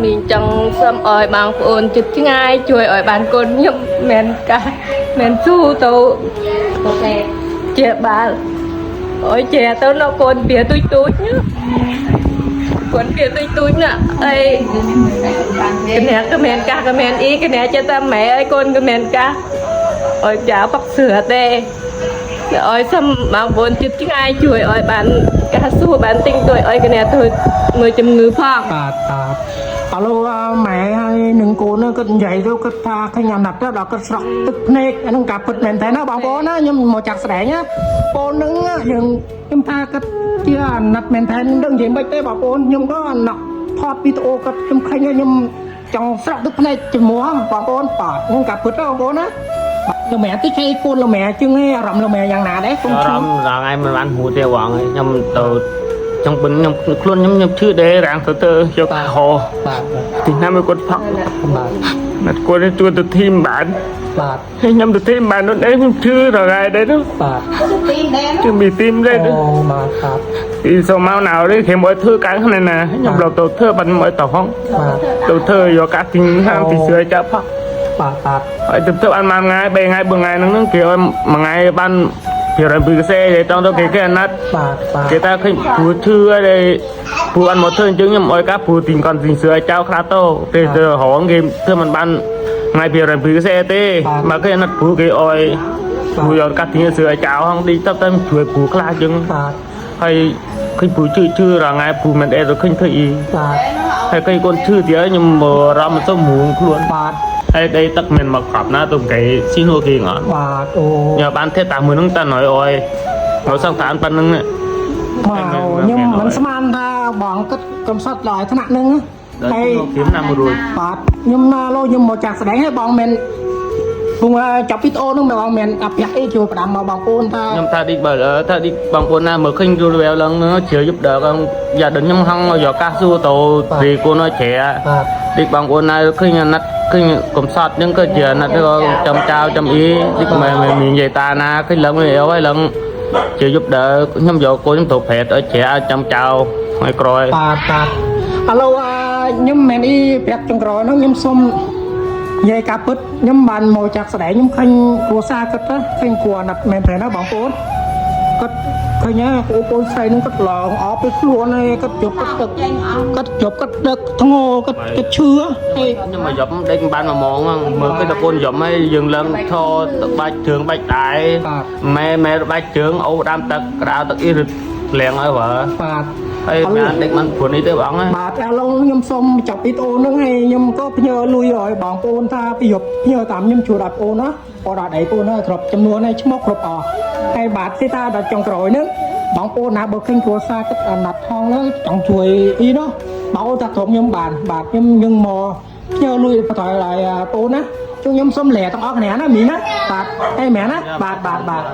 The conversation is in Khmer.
មីងចង់សុំឲ្យបងប្អូនជិតឆ្ងាយជួយឲ្យបានកូនខ្ញុំមិនកាមិនស៊ូទៅជាបាលអើយជាទៅនៅកូនវាទូចទូចណាកូនវាទូចទូចណាអីកណែក៏មិនកាក៏មិនអ៊ីកណែចិត្តតែម៉ែអើយកូនក៏មិនកាអើយចៅផឹកស្រឿទេឲ្យសុំបងប្អូនជិតឆ្ងាយជួយឲ្យបានការសួរបានទិញទួយឲ្យកណែធ្វើមើលជំងឺផង បាទបាទឥឡូវម៉ែហើយនឹងកូនហ្នឹងគាត់និយាយទៅគាត់ថាឃើញអាណិតទៅដល់គាត់ស្រក់ទឹកភ្នែកអាហ្នឹងការពិតមែនតើណាបងប្អូនណាខ្ញុំមកចាក់ស្ដែងណាបងហ្នឹងយើងខ្ញុំថាគាត់ជាអាណិតមែនតើខ្ញុំដឹងនិយាយមិនទេបងប្អូនខ្ញុំក៏អាណិតថតវីដេអូគាត់ខ្ញុំឃើញខ្ញុំចង់ស្រក់ទឹកភ្នែកជាមួយបងប្អូនបាទហ្នឹងការពិតណាបងប្អូនណាលោកម៉ែតិចឲ្យកូនលោកម៉ែជាងឯអារម្មណ៍លោកម៉ែយ៉ាងណាដែរកុំ អា ឈឺ រម្មណ៍ដល់ថ្ងៃមិនបានហួទេបងខ្ញុំទៅចង់បិណ្ឌខ្ញុំខ្លួនខ្ញុំខ្ញុំឈឺដែររាងទៅទៅយកតែហោ បាទ ទីណាមួយគាត់ផឹក បាទ ណាត់គាត់ជួយទៅធីមបាន បាទ ហើយខ្ញុំទៅធីមបាននោះឯងខ្ញុំឈឺដល់ថ្ងៃដែរនោះ បាទ ជឿមីធីមដែរ អូបាទបាទ ពីសូមមកណៅនេះគេមកធ្វើកាំងហ្នឹងណាខ្ញុំដល់ទៅធ្វើបានមកទៅហង បាទ ទៅធ្វើយកកាទីហាងទីស្រឿចាប់ផឹក បាទបាទ ហើយទៅធ្វើបានមួយថ្ងៃ3ថ្ងៃ4ថ្ងៃហ្នឹងគេឲ្យមួយថ្ងៃបាន200ពីសេទៅទៅគេគេអាណិត បាទបាទ គេថាឃើញព្រោះឈឺហើយព្រោះអត់មកធ្វើអញ្ចឹងខ្ញុំឲ្យការព្រោះទីកនទីសឿឲ្យចៅខ្លះទៅគេទៅរងគេធ្វើមិនបានថ្ងៃពីរពីសេទេមកគេអាណិតព្រោះគេឲ្យព្រោះយកកាត់ទីសឿឲ្យចៅហងឌីទៅតែជួយព្រោះខ្លះអញ្ចឹង បាទ ហើយឃើញព្រោះឈឺឈឺរងថ្ងៃព្រោះមិនអីទៅឃើញធ្វើអី បាទ ហើយឃើញកូនឈឺទៀតខ្ញុំរំទៅមួងខ្លួន បាទ ហើយដីទឹកមិនមកក្របណាទៅគេស៊ីនោះគេងអត់ បាទអូ ញ៉ាបានទេតាមមួយនឹងតែណយអយមកសង្ខានប៉ុណ្្នឹង បាទខ្ញុំមិនស្មានថាបងគិតកំសត់ដល់ថ្នាក់ហ្នឹង ដល់ ហើយ គេណាមួយរួច បាទខ្ញុំណាលោខ្ញុំមកចាក់ស្ដែងហើយបងមិនពងចាប់វីដេអូហ្នឹងបងមិនអភិយអីជួយផ្ដាំមកបងប្អូនថា ខ្ញុំថាឌីបើថាឌីបងប្អូនណាមើលឃើញយល់វែលឡើងជ្រើយប់ដល់យ៉ាដល់ខ្ញុំហងយកកាសសួរទៅទីកូនឲ្យជ្រ បាទ ឌីបងប្អូនណាឃើញអាណិតឃើញកំសត់ហ្នឹងក៏ជាអាណិតក៏ចំចៅចំអ៊ីឌីមិនមាននិយាយតាណាឃើញឡើងអីហើយឡើងជ្រើយប់ដល់ខ្ញុំយកកូនខ្ញុំទៅប្រែតឲ្យជ្រឲ្យចំចៅឲ្យក្រោយ បាទបាទឥឡូវខ្ញុំមិនអីប្រាប់ចុងក្រោយហ្នឹងខ្ញុំសុំនិយាយការពិតខ្ញុំបានមកចាក់ស្ដែងខ្ញុំឃើញគ្រួសារគាត់ទៅឃើញគួរអាណិតមែនទេណាបងប្អូនគាត់ឃើញណាបងប្អូនស្រីហ្នឹងគាត់ឡងអបពីខ្លួនហើយគាត់ជប់គាត់ទឹកគាត់ជប់គាត់ដឹកធ្ងោគាត់គាត់ឈឺហើយ ខ្ញុំមកយប់ដេកបានមួយម៉ោងហ្នឹងមើលឃើញតកូនយប់ហើយយើងឡើងថទឹកបាច់ជើងបាច់ដែរម៉ែម៉ែបាច់ជើងអូដាមទឹកក្តៅទឹកអ៊ីរត់លៀងហើយបើ បាទ ហើយបានដេកបានព្រោះនេះទេបងណា បាទឥឡូវខ្ញុំសូមចាប់វីដេអូហ្នឹងហើយខ្ញុំក៏ផ្ញើលុយឲ្យបងប្អូនថាពីយប់ផ្ញើតាមខ្ញុំជួដល់បងប្អូនណាបងដល់ដៃបងប្អូនណាគ្រប់ចំនួនហើយឈ្មោះគ្រប់អស់ហើយបាទទេថាដល់ចុងក្រោយហ្នឹងបងប្អូនណាបើឃើញគ្រួសារគិតអាណិតថងហ្នឹងចង់ជួយអីនោះបងប្អូនថាក្រុមខ្ញុំបានបាទខ្ញុំយើងមកផ្ញើលុយបន្តឲ្យបងប្អូនណាជួខ្ញុំសូមលែទាំងអស់គ្នាណាមីណាបាទអីមែនណាបាទបាទបាទ។